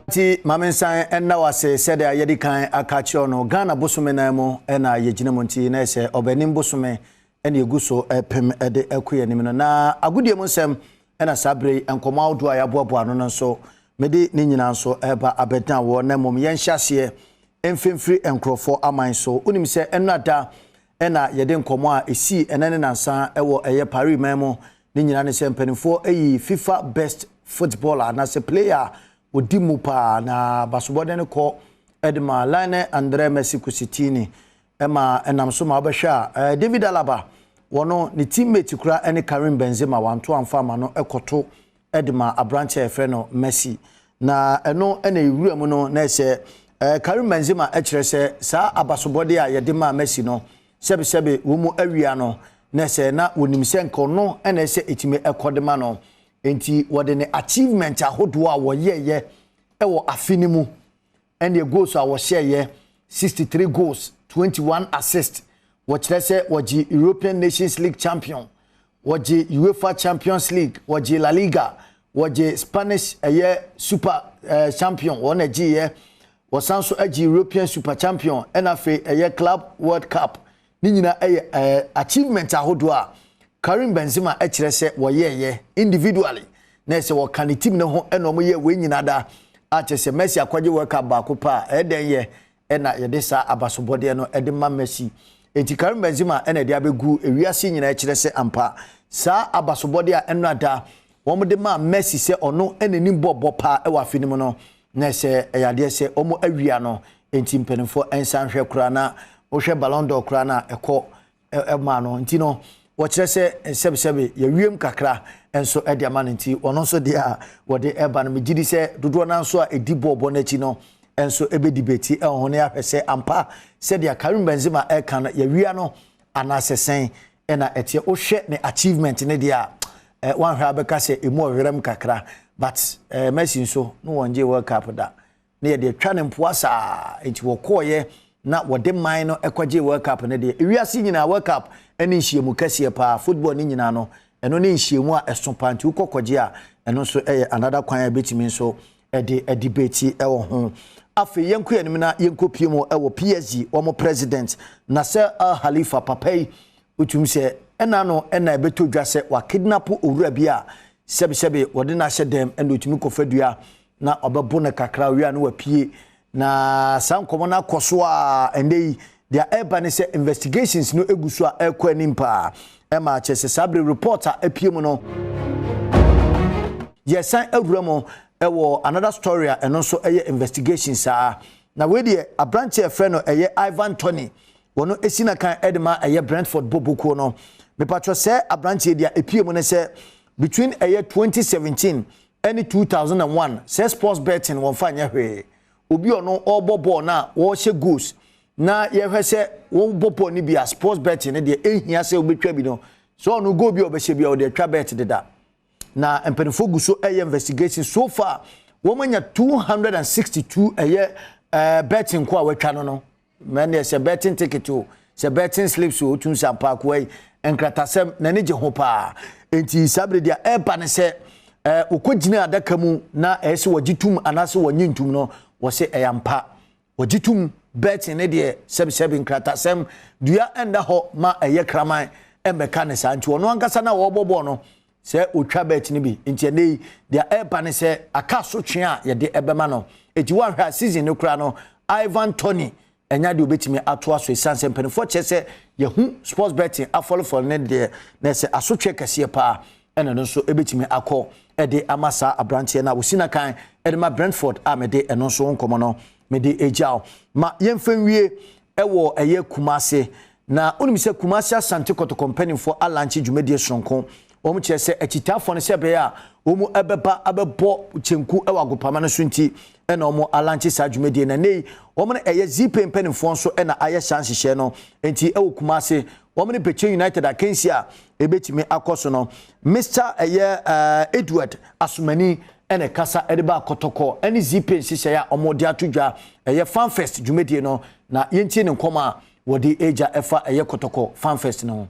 Nti ma mensan nna wo ase sɛdeɛ yɛdi kan aka akyerɛ wo no, Ghana bosome nan mu na yɛgyina mu nti na ɛsɛ Ɔbɛnem bosome na yɛgu so repem de kɔ yɛn anim no. Na agodie mu nsɛm na saa berɛ yi nkɔmmɔ ahodoɔ a yɛaboaboa ano no nso mede ne nyinaa nso reba abɛdan woɔ, na mmom yɛnhyɛ aseɛ mfimfiri nkurɔfoɔ aman so. Wonim sɛ ɛnnora da na yɛde nkɔmmɔ a ɛsii ɛnɛ ne nansa wɔ ɛyɛ Paris man mu ne nyinaa ne sɛ mpanimfoɔ ayi FIFA Best Footballer anaasɛ player a Ɔdi mu paa na abasobɔde no kɔ de ma Lionel André Messi Cuccittini ma ɛnam so ma wobɛhwɛ a David Alaba wɔno ne teammate koraa ne Karim Benzema wanto amfa ama no kɔto de ma aberanteɛ a yɛfrɛ no Messi na ɛno na ɛwura mu no na ɛsɛ Karim Benzema kyerɛ sɛ saa abasobɔde a yɛde maa Messi no sɛbesɛbe wɔn mu awia no na ɛsɛ na wɔnim sɛ nka ɔno na ɛsɛ ɛtumi kɔ de ma no. Enti wɔde ne achievement ahodoɔ a wɔyɛeɛ wɔ afe no mu ɛne goals a wɔhyɛeɛ, 63 goals, 21 assists, wɔkyerɛ sɛ wɔgye European Nations League champion, wɔgye UEFA Champions League, wɔgye La Liga, wɔgye Spanish ɛyɛ Super eh, champion wɔn na ɛgyeeɛ, wɔsan so agye European Super Champion ɛna afei ɛyɛ Club World Cup. Ne nyinaa yɛ eh, achievement ahodoɔ a Karim Benzema kyerɛ sɛ wɔyɛɛyɛ individually na ɛsɛ wɔka ne team no ho ɛna wɔyɛ wei nyinaa da a kyerɛ sɛ Messi akɔgye World Cup baako pɛ a ɛyɛ dɛn yɛ ɛna yɛde saa abasobɔdeɛ no ɛde ma Messi. Enti Karim Benzema ɛna ɛde abɛgu ewiase nyinaa kyerɛ sɛ ampa saa abasobɔdeɛ a ɛno ada wɔde maa Messi sɛ ɔno ɛna nim bɔ bɔ paa ɛwɔ afe no mu no na ɛsɛ ɛyɛ adeɛ sɛ wɔn awia no. Enti mpanimfoɔ nsa nhwɛ koraa na wohwɛ Ballon d'Or koraa na ɛkɔ ɛma no nti no wɔkyerɛ sɛ sɛbesɛbe yɛwiem kakra nso de ama no nti ɔno nso deɛ a wɔde ɛba no megye di sɛ dodoɔ no nso a ɛdi bɔɔlbɔ no akyi no nso ɛbɛdi bɛti ɛwɔ ho ne ahwɛ sɛ ampa sɛdeɛ Karim Benzema ɛka no yɛwia no anaasɛ sɛn ɛna ɛteɛ. Wohwɛ ne achievement ne deɛ a wanhwɛ abɛka sɛ ɛmu ɔwerɛm kakra but Messi nso no wɔn gye World Cup da na yɛde atwa no mpoa saa. Enti wɔkɔeɛ na wɔde man no kɔgyee World Cup no deɛ. Ewiase nyinaa World Cup ne nhyiamu kɛseɛ paa. Football no nyinaa no, ɛno ne nhyiamu a ɛso paa. Nti wokɔ kɔgye a, ɛno nso yɛ another kwan a ɛbɛtumi nso de debate wɔ ho. Afei yɛnkɔ yɛn anim na yɛnkɔpie mu wɔ PSG wɔn president Nasser Al Khalifa papa yi. Wotumi sɛ ɛna no ɛna ɛbɛtɔ dwa sɛ wakidnap owura bi a sɛbesɛbe wɔde no ahyɛ dɛm ɛna otumi kɔfa dua na ɔbɛbo no kakra owie a na wapue. Na saa nkɔmmɔ no akɔ so a ɛnnɛ yi deɛ ɛreba ne sɛ investigations no egu so a ɛrekɔ anim paa. Ɛma kyerɛ sɛ saa bere report a apue mu no yɛsan awura mu ɛwɔ another story a ɛno nso ɛyɛ investigation saa. Na wei deɛ aberanteɛ a ɛfrɛ no ɛyɛ Ivan Toney wɔn esi na kan ɛde ma ɛyɛ Brentford bɔ bokuo no. Mepatwɔ sɛ aberanteɛ deɛ epue mu ne sɛ between ɛyɛ 2017 ɛne 2001 sɛ sports betting wɔn fa nyɛ hwee. Obi ɔno ɔrebɔ bɔɔl na wɔrehyɛ goals na yɛhwɛ sɛ wɔbɔ bɔɔl no bi a sports betting no deɛ ehia sɛ wobɛtwa bi no so ɔno goal bi a ɔbɛhyɛ bi a ɔde atwa bet deda. Na mpanimfoɔ gu so ɛyɛ investigation. So far wɔn anya 262 ɛyɛ betting ko a wɔatwa no mɛne sɛ betting ticket o, sɛ betting slips o, otum sɛ ampa akoa yi nkratasɛm n'ani gye ho paa. Nti saa bere deɛ ɛreba ne sɛ wɔkɔgyina adaka mu na ɛyɛ sɛ wɔgye tum anaasɛ wɔnye ntum no, wɔsɛ ɛyɛ ampa wɔgye tum betting ne deɛ sɛbesɛbe nkratasɛm dua ɛnda hɔ ma ɛyɛ kraman ɛmmɛka ne saa. Nti ɔno ankasa na wɔrebɔ bɔɔl no sɛ otwa bet no bi. Nti ɛnɛ yi deɛ ɛreba ne sɛ aka asotwe a yɛde ɛbɛma no. Eti wɔahwɛ a season no koraa no Ivan Toney ɛnya deɛ obetumi atoa so esan sɛ mpanimfoɔ kyerɛ sɛ yɛhu sports betting afɔlefɔle ne deɛ na ɛsɛ asotwe kɛseɛ paa ɛna no nso ebetumi akɔ ɛde ama saa aberanteɛ no a wosi n'akan ɛde ma Brentford a mede ɛno nso ho nkɔmɔ no mede egya o. Ma yɛmfa nwie ɛwɔ ɛyɛ Kumase na onim sɛ Kumase Asante Kɔtɔkɔ mpanimfoɔ alaunch dwumadie soronko. Wɔn kyerɛ sɛ akyitaafoɔ no sɛ ɛbɛyɛ a wɔn ɛbɛba abɛbɔ kyenku ɛwɔ agopama no so nti ɛna wɔn alaunch saa dwumadie na ne wɔn no ɛyɛ Zeepay mpanimfoɔ nso ɛna ayɛ saa nhyehyɛ no. Nti ɛwɔ Kumase wɔn ne Bechem United akansi a ebetumi akɔ so no, Mr ɛyɛ Edward Asomani ɛna ɛkasa ɛde ba Kɔtɔkɔ ɛne Zeepay nhyehyɛ a wɔn de ato dwa ɛyɛ FanFest dwumadie no na yɛntie ne nkɔmɔ a wɔde egya ɛfa ɛyɛ Kɔtɔkɔ FanFest no ho.